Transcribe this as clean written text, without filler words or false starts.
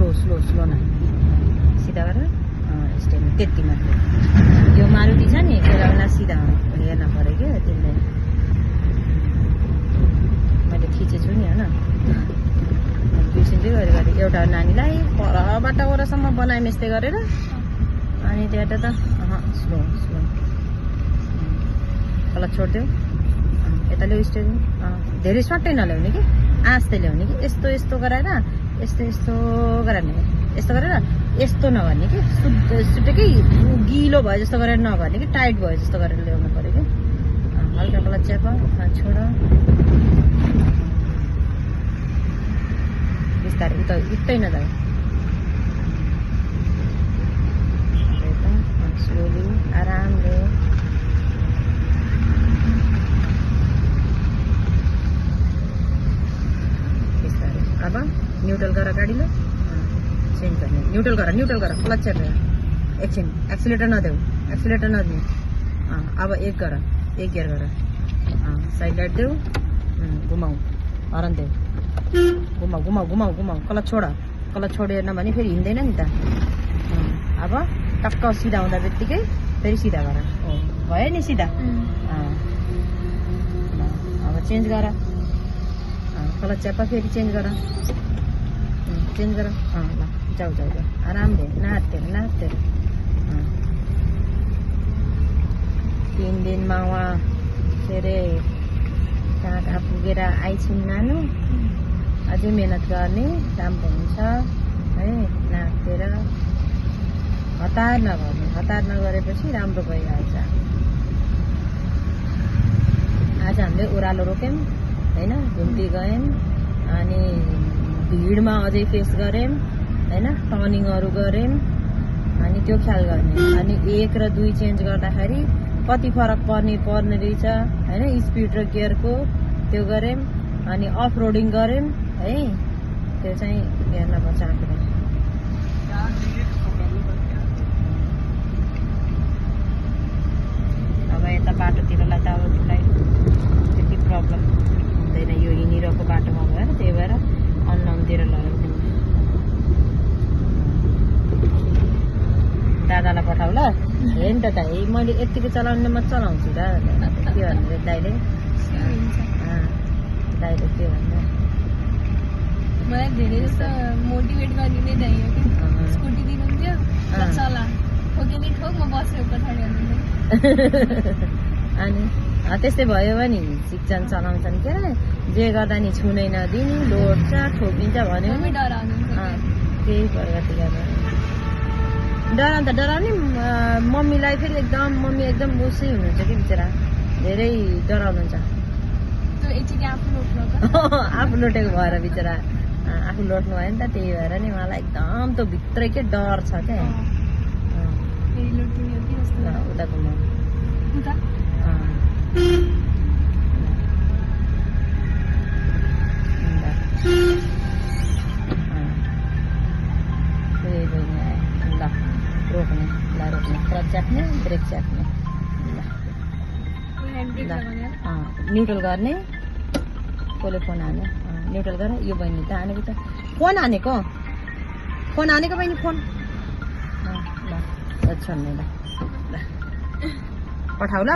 slow slow slow न सिधा गरेर स्टेरिङ त्यति मात्रै यो मारुति छ नि त्यसलाई सिधा हेर्न पऱ्यो क्या त्यसले मैले खिचेछु नि होइन ट्युसन चाहिँ गरे एउटा नानीलाई परबाट ओरसम्म बनाएँ यस्तै गरेर अनि त्यहाँ त स्लो स्लो तल छोडिदेऊ यता ल्याउ स्टेरिङ धेरै सट्टै नल्याउने कि आस्ते ल्याउने कि यस्तो यस्तो गराएर यस्तो यस्तो गराएर यस्तो गरेर यस्तो नगर्ने कि सुटेकै गिलो भयो जस्तो गरेर नगर्ने कि टाइट भयो जस्तो गरेर ल्याउनु पऱ्यो कि हल्का तल च्याप छोड बिस्तारै उतै नजाऊ स्लोली आरामले बिस्तारै अब न्युट्रल गर गाडीलाई चेन्ज गर्ने न्युट्रल गर क्लच एकछिन एक्सिलेटर नदेऊ एक्सिलेटर नदिने अब एक गियर गर साइड लाइट देऊ घुमाऊ हरन देऊ घुमाऊ क्लच छोडेन भने फेरि हिँड्दैन नि त अब टक्क सिधा हुँदा बित्तिकै फेरि सिधा गर भयो नि सिधा अब चेन्ज गर क्लच च्याप्पा फेरि चेन्ज गर ल जाऊ आरामले नाच्थेर 3 दिनमा उहाँ के अरे कहाँ पुगेर आइछिन् नानु अझै मेहनत गर्ने राम्रो हुन्छ है नाच्थेर हतार नगरेपछि राम्रो भइहाल्छ आज हामीले ओह्रालो रोक्यौँ होइन घुम्ती गयौँ अनि भिडमा अझै फेस गऱ्यौँ होइन टर्निङहरू गऱ्यौँ अनि त्यो ख्याल गर्ने अनि 1 र 2 चेन्ज गर्दाखेरि कति फरक पर्ने रहेछ होइन स्पिड र गियरको त्यो गऱ्यौँ अनि अफ रोडिङ गऱ्यौँ है त्यो चाहिँ हेर्नुपर्छ आफूले अब यता बाटोतिरलाई त अब उसलाई त्यति प्रब्लम हुँदैन यो हिँडिरहेको बाटोमा भएर त्यही भएर अननतिर लगेको दादालाई पठाउ ल हेर्नु त दाइ मैले यतिको चलाउने म चलाउँछु र के भन्नु दाइले के भन्नु मलाई धेरै जस्तो मोटिभेट गरिदिने दाइ हो कि स्कुटी दिनुहुन्थ्यो चला ठोके नि ठोक म बसेको पछाडि अनि त्यस्तै भयो भने सिक्छन् चलाउँछन् के अरे जे गर्दा नि छुनै नदिने लोड्छ ठोकिन्छ भन्यो भने त्यही प्रगति गर्दा डराउने मम्मीलाई फेरि मम्मी एकदम उसै हुनुहुन्छ कि बिचरा धेरै डराउनुहुन्छ आफू लोटेको भएर बिचरा आफू लोट्नु भयो नि त त्यही भएर नि मलाई एकदम त्यो भित्रै के डर छ क्या उता घुमाउ रोक्ने क्लच च्याप्ने ब्रेक च्याप्ने न्युट्रल गर्ने कसले फोन हाने न्युट्रल गर यो बहिनी त हानेको त फोन हानेको बहिनी फोन ल छोड्ने ल पठाउ ल